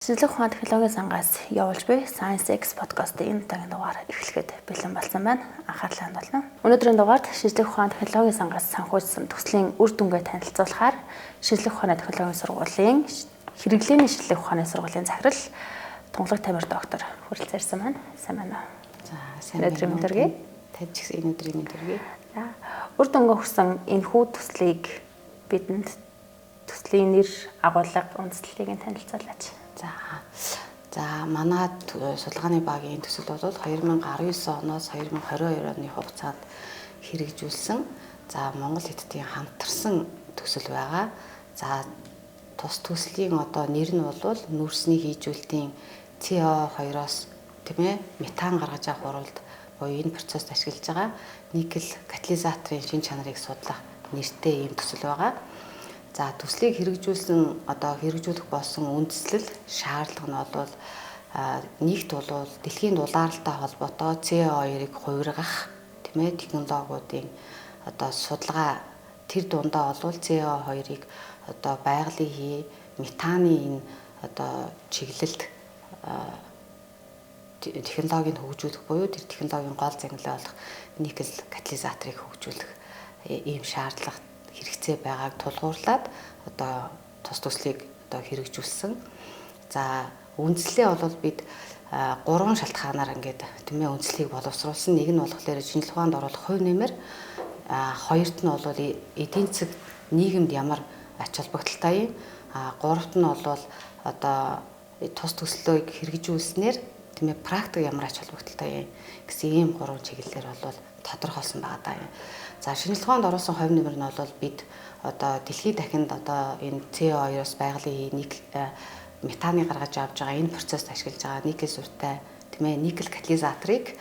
Шинжлэх ухааны технологийн сангаас явуулж буй Science X подкастын энэ удаагийн дугаар эхлэхэд бэлэн болсон байна. Анхаарлаа хандуулна. Өнөөдрийн дугаард шинжлэх ухааны технологийн сангаас санхүүжсэн төслийн үр дүнгээ танилцуулахаар шинжлэх ухааны технологийн сургуулийн хэрэглээний шинжлэх ухааны сургуулийн захирал Тунгалаг Тамир доктор хүрэлцэн ирсэн байна. Сайн байна уу? За, сайн байна. Өнөөдрийн мэнд хүргэе. Танд ч гэсэн энэ өдрийн мэнд хүргэе. За, үр дүнгээ өгсөн энэхүү төслийг бидэнд төслийн нэр, агуулга, үндэслэлийг нь танилцуулаач. За, манай судалгааны багийн төсөл бол 2019 оноос 2022 оны хугацаанд хэрэгжүүлсэн. За, Монгол Хятадын хамтарсан төсөл байгаа. За, тус төслийн одоо нэр нь бол нүүрсний хийжүүлэлтийн CO2-оос, тийм ээ, метан гаргаж авах уралд буюу энэ процесст ашиглаж байгаа никель катализаторын шин чанарыг судлах нэртэй ийм төсөл байгаа. За, төслийг хэрэгжүүлсэн, одоо хэрэгжүүлэх болсон үндслэл шаардлага нь бол нэгт бол дэлхийн дулаалтай холбоотой CO2-ыг хувиргах, тийм ээ, технологиудын одоо судалгаа, тэр дундаа бол CO2-ыг одоо байгалийн хий метаны энэ одоо чиглэлд технологиг хөгжүүлэх буюу тэр технологийн гол зангилаа болох никель катализаторыг хөгжүүлэх ийм шаардлага хэрэгцээ байгааг тулгуурлаад одоо тус төслийг одоо хэрэгжүүлсэн. За, үндслээ бол бид гурван шалтгаанаар ингээд, тийм ээ, үндслийг боловсруулсан. Нэг нь болохоор шинжлэх ухаанд оруулах хувь нэмэр, хоёрт нь бол эдийн засаг нийгэмд ямар ач холбогдолтой юм, гуравт нь бол одоо тус төслийг хэрэгжүүлснээр, тийм ээ, практик ямар ач холбогдолтой юм гэсэн ийм гурван чиглэлээр бол тодорхойлсон байгаа даа юм. За, шинжлэх ухаанд оруулсан хувь нэмэр нь бол бид одоо дэлхийд дахинд одоо энэ CO2-оос байгалийн никель метаны гаргаж авч байгаа энэ процесст ашиглаж байгаа никель суртай, тийм ээ, никель катализаторыг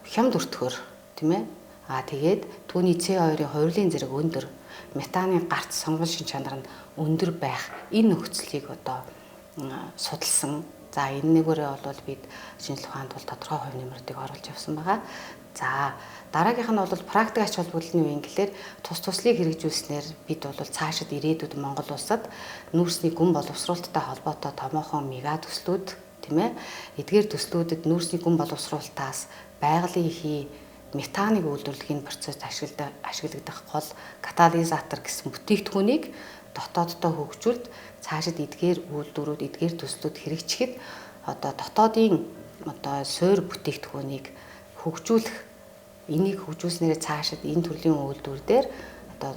хямд өртгөр, тийм ээ, тэгээд түүний CO2-ын хувирлын зэрэг өндөр, метаны гарц сонгон шин чанар нь өндөр байх энэ нөхцөлийг одоо судалсан. За, энэ нэгээрээ бол бид шинжлэх ухаанд бол тодорхой хувь нэмрүүдийг оруулж явсан байгаа. За, дараагийнх нь бол практик ач холбогдол нь юу юм гэхлээр тус туслыг хэрэгжүүлснээр бид бол цаашид ирээдүйд Монгол улсад нүүрсний гүн боловсруулалттай холбоотой томоохон мега төслүүд, тийм ээ, эдгээр төслүүдэд нүүрсний гүн боловсруулалтаас байгалийн хий метаныг үйлдвэрлэхийн процесст ашиглагдах гол катализатор гэсэн бүтээгдэхүүнийг дотооддоо хөгжүүлд цаашид эдгээр үйлдвэрүүд, эдгээр төслүүд хэрэгжихэд одоо дотоодын одоо суур бүтээгдэхүүнийг хөгжүүлэх, энийг хөгжүүлснээрээ цаашид энэ төрлийн үйлдвэр дээр одоо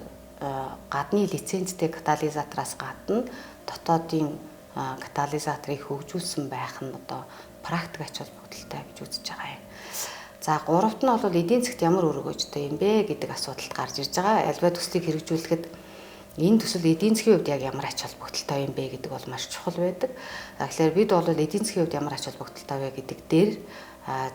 гадны лицензтэй катализатораас гадна дотоодын катализаторыг хөгжүүлсэн байх нь одоо практик ач холбогдолтой гэж үзэж байгаа юм. За, гуравт нь бол эдийн засгт ямар үр өгөөжтэй юм бэ гэдэг асуудалд гарч ирж байгаа. Альва төслийг хэрэгжүүлэхэд энэ төсөл эдийн засгийн хувьд яг ямар ач холбогдолтой юм бэ гэдэг бол маш чухал байдаг. Тэгэхээр бид бол эдийн засгийн хувьд ямар ач холбогдолтой вэ гэдэг дээр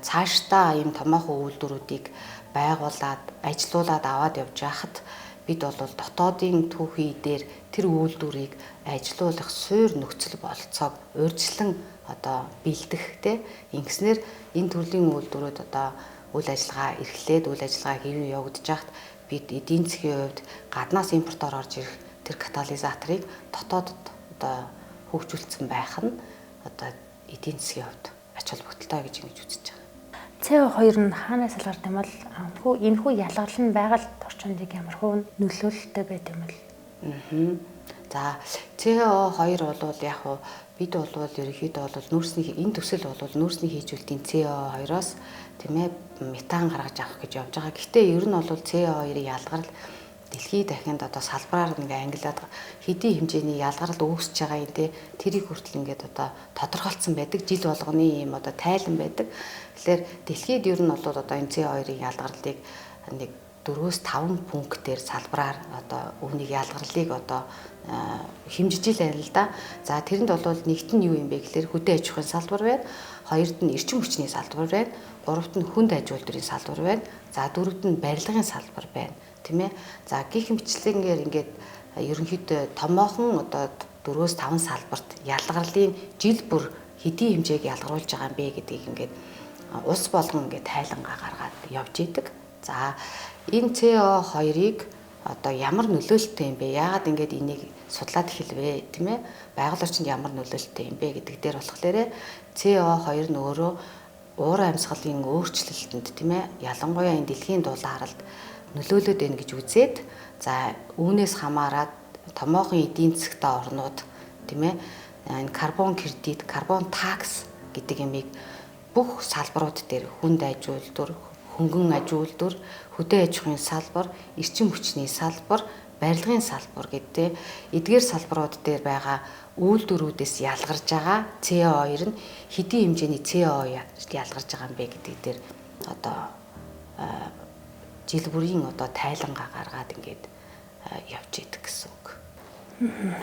цаашдаа ийм томоохон үйлдвэрүүдийг байгуулад, ажилуулад аваад явж байхад бид бол дотоодын түүхий дээр тэр үйлдвэрийг ажилуулах суур нөхцөл бололцоог урьдчилан одоо бэлдэх, те, ингэснээр энэ төрлийн үйлдвэрүүд одоо үйл ажиллагаа эрхлээд үйл ажиллагаа хэвэн явагдаж байхад бид эдийн засгийн хувьд гаднаас импортоор орж ирэх тэр катализаторыг дотоодод одоо хөгжүүлсэн байх нь одоо эдийн засгийн хувьд ач холбогдолтой гэж ингэж үзэж байгаа. CO2 нь хаанаас ялгард юм бол энэхүү ялгарл нь байгаль орчинд ямар хуу нөлөөлөлттэй байд юм бол? За, CO2 бол яг хуу бид бол ерөнхийдөө бол нүүрсний энэ төсөл бол нүүрсний хийжүүлэлтийн CO2-оос, тийм ээ, метан гаргаж авах гэж явж байгаа. Гэхдээ ер нь бол CO2-ын ялгарл дэлхийд дахинд одоо салбараар ингээ ангилаад хэдийн хэмжээний ялгарл үүсэж байгаа юм те, тэрийг хүртэл ингээд одоо тодорхойлцсон байдаг. Жил болгоны ийм одоо тайлан байдаг. Тэгэхээр дэлхийд ер нь бол одоо энэ CO2-ын ялгарлыг нэг 4-5 пунктээр салбараар одоо үүнийг ялгарлыг одоо хэмжиж л байна л да. За, тэрэнд бол нэгт нь юу юм бэ гэхлээр хөдөө аж ахуйн салбар байна. Хоёрт нь эрчим хүчний салбар байна. Гуравт нь хүнд аж үйлдвэрийн салбар байна. За, дөрөвт нь барилгын салбар байна. Тийм ээ. За, гих мэтчлэнгээр ингээд ерөнхийдөө томоохон одоо 4-5 салбарт ялгарлын жил бүр хэдийн хэмжээг ялгаруулж байгаа юм бэ гэдгийг ингээд улс болгон ингээд тайлангаа гаргаад явж идэг. За, энэ CO2-ыг одоо ямар нөлөөлөлттэй юм бэ? Яагаад ингэж энийг судлаад эхэлвэ, тийм ээ? Байгаль орчинд ямар нөлөөлөлттэй юм бэ гэдэг дээр болохоор CO2 нь өөрөө уур амьсгалын өөрчлөлтөнд, тийм ээ, ялангуяа энэ дэлхийн дулааралд нөлөөлөд байна гэж үзээд, за үүнээс хамаарат томоохон эдийн засгтай орнууд, тийм ээ, энэ карбон кредит, карбон такс гэдэг юмыг бүх салбарууд дээр хүнд аж үйлдвэр, хөнгөн аж үйлдвэр, хөдөө аж ахуйн салбар, эрчим хүчний салбар, барилгын салбар гэдэг эдгээр салбарууд дээр байгаа үйлдвэрүүдээс ялгарч байгаа CO2 нь хэдийн хэмжээний CO2 ялгарч байгаа юм бэ гэдэг дээр одоо жил бүрийн одоо тайлангаа гаргаад ингээд явж идэг гэсэн үг.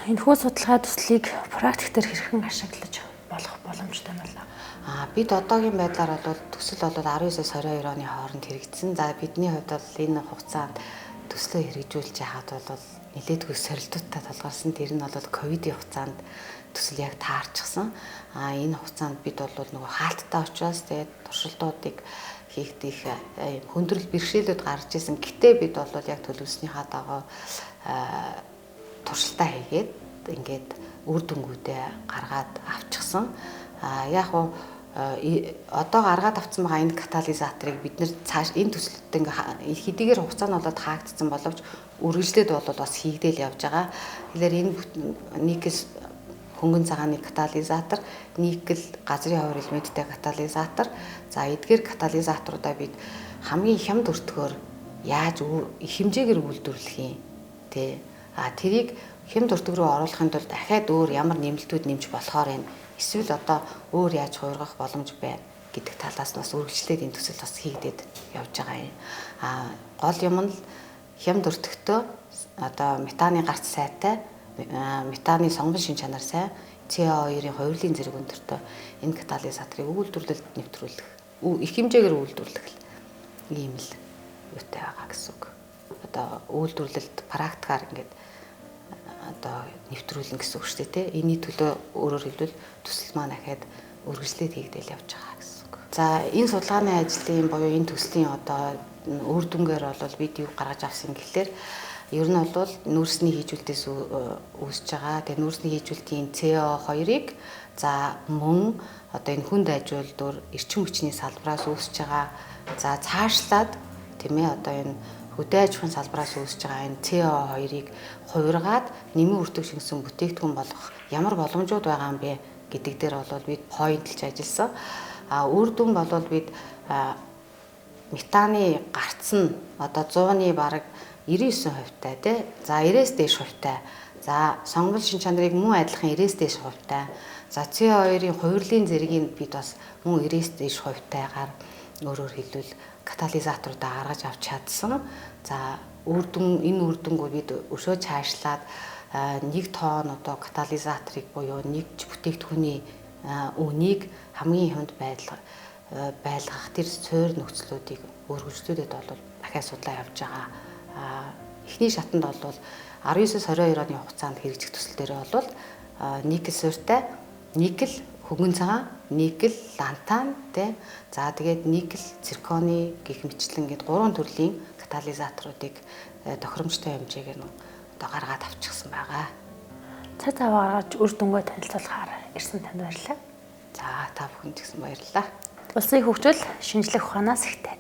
Энэхүү судалгаа төслийг практик дээр хэрхэн ашиглаж болох боломжтой болоо? Бид одоогийн байдлаар бол төсөл бол 19-с 22 оны хооронд хэрэгжсэн. За бидний хувьд бол энэ хугацаанд төслөө хэрэгжүүлж яхад бол нэлээдгүй сорилтуудтай тулгарсан. Тэр нь бол ковидын хугацаанд төсөл яг таарчихсан. Энэ хугацаанд бид бол нөгөө хаалттай учраас тэгээд туршилтуудыг хийх хүндрэл бэрхшээлүүд гарч исэн. Гэтэ бид бол яг төлөвлөснийхаа дагуу туршилтаа хийгээд ингээд үр дүнгуудээ гаргаад авчихсан. Яг уу одоо гаргаад авсан байгаа энэ катализаторыг бид нэр цааш энэ төсөлд ингээ хэдийгээр хугацаа нь болоод хаагдсан боловч үргэлжлээд бол бас хийгдэл явж байгаа. Тэгэхээр энэ никель хөнгөн цагааны катализатор, никель газрын ховор элементтэй катализатор. За эдгээр катализаторуудаа бид хамгийн хямд өртгөөр яаж их хэмжээгээр үйлдвэрлэх юм тэ. Тэрийг хямд өртөг рүү оруулахын тулд дахиад өөр ямар нэмэлтүүд нэмж болохоор байна? Эсвэл одоо өөр яаж хувиргах боломж байна гэдэг талаас нь бас үргэлжлээд энэ төсөл бас хийгдээд явж байгаа юм. Гол юм нь хямд өртөгтөө одоо метаны гарц сайтай, метаны сонгон шин чанар сайн, CO2-ын хувирлын зэрэг өндөртэй энэ катализаторыг үйлдвэрлэлд нэвтрүүлэх, их хэмжээгээр үйлдвэрлэх ийм л юутай байгаа гэсэн үг. Одоо үйлдвэрлэлд практикаар ингээд одоо нэвтрүүлнэ гэсэн үг шүү дээ, тэ. Энийний төлөө өөрөөр хэлбэл төсөл маань ахаад үргэлжлээд хийгдэл явж байгаа гэсэн үг. За энэ судалгааны ажлын буюу энэ төслийн одоо үр дүнгээр бол бид юу гаргаж авсан гэхлээр ер нь бол нүүрсний хийжүүлтээс үүсэж байгаа. Тэгээ нүүрсний хийжүүлтийн CO2-ыг за мөн одоо энэ хүнд аж үйлдвэр, эрчим хүчний салбараас үүсэж байгаа. За цаашлаад тийм ээ одоо энэ хөдөө аж ахуйн салбараас үүсэж байгаа энэ CO2-ыг хувиргаад нэмэн өртөг шингэсэн бүтээгдэхүүн болгох ямар боломжууд байгаа юм бэ гэдэг дээр бол бид поинтлж ажилласан. Үр дүн бол бид метаны гарц нь одоо 100-ны бараг 99%-тай тий. За 90-ээс дээш хувьтай. За сонгол шин чанарыг мөн адилхан 90-ээс дээш хувьтай. За CO2-ын хувирлын зэргийг бид бас мөн 90-ээс дээш хувьтайгаар өөрөөр хэлбэл катализаторудаа гаргаж авч чадсан. За үр дүн энэ үр дүнгөө бид өшөө чаашлаад 1 тонн одоо катализаторыг буюу нэг бүтээгдэхүүний үнийг хамгийн хямд байлгах тэр суурь нөхцлүүдийг өргөжлүүлээд бол дахиад судлаа явж байгаа. Эхний шатанд бол 19-с 22 оны хугацаанд хэрэгжих төсөл дээр бол никель суурьтай, никель хөнгөн цагаан, никель лантан тий. За тэгээд никель цирконы гэх мэтлэн гээд гурван төрлийн катализаторуудыг тохиромжтой хэмжээгээр нь одоо гаргаад авчихсан байгаа. Цаг зав гаргаж үр дүнгээ танилцуулахаар ирсэн танд баярлалаа. За та бүхэнд ч гэсэн баярлалаа. Улсын хөгжил шинжлэх ухаанаас ихтэй.